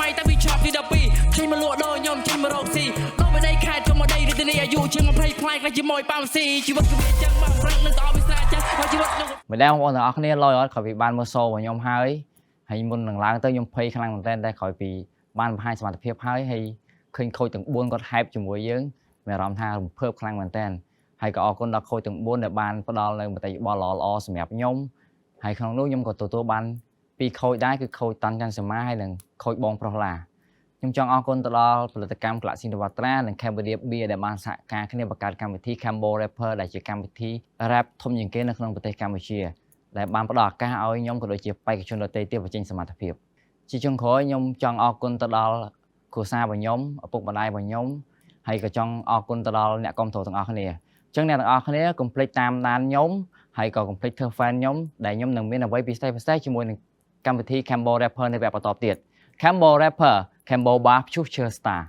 យតាំងពីឆប់ទី12ចេញមកលក់ដូរខ្ញុំចេញមករកស៊ីដូរពីដីខេត្តចូលមកដីរាជធានីអាយុជាង20ផ្លែខ្លះជាមួយប៉ាំស៊ីជីវិតគឺវាចឹងបងប្រឹងនឹងតអវិស្រាចាស់ហើយជីវិតខ្ញុំ មិនដែរបងប្អូនទាំងអស់គ្នាលយអត់ក្រោយពីបានមើល show របស់ខ្ញុំហើយហើយមុននឹងឡើងទៅខ្ញុំភ័យខ្លាំងមែនទែនតែក្រោយពីបានបង្ហាញសមត្ថភាពហើយហើយឃើញ coach ទាំង4គាត់ hype ជាមួយយើងមានអារម្មណ៍ថារំភើបខ្លាំងមែនទែនហើយក៏អរគុណដល់ coach ទាំង4ដែលបានផ្ដល់នូវមតិយោបល់ល្អៗសម្រាប់ខ្ញុំហើយក្នុងនោះខ្ញុំក៏ទទួលបានពី coach ដែរគឺ coach តាន់ច័ន្ទសមាហើយនិង coach បងប្រុសឡាខ្ញុំចង់អរគុណទៅដល់ផលិតកម្ម Galaxy Navatra និង Cambodia Beer ដែលបានសហការគ្នាបង្កើតកម្មវិធី Cambo Rapper ដែលជាកម្មវិធី rap ធំជាងគេនៅក្នុងប្រទេសកម្ពុជា ដែលបានផ្ដល់ឱកាសឲ្យខ្ញុំក៏ដូចជាបេក្ខជនដទៃទៀតបញ្ចេញសមត្ថភាពជាចុងក្រោយខ្ញុំចង់អរគុណទៅដល់គ្រួសាររបស់ខ្ញុំឪពុកម្ដាយរបស់ខ្ញុំហើយក៏ចង់អរគុណទៅដល់អ្នកគាំទ្រទាំងអស់គ្នាអញ្ចឹងអ្នកទាំងអស់គ្នាកុំភ្លេចតាមដានខ្ញុំហើយក៏កុំភ្លេចធ្វើ fan ខ្ញុំដែលខ្ញុំនឹងមានអ្វីពិសេសពិសេសជាមួយនឹងកម្មវិធី Cambo Rapper នៅវគ្គបន្តទៀត Cambo Rapper Cambo Bar Future Star.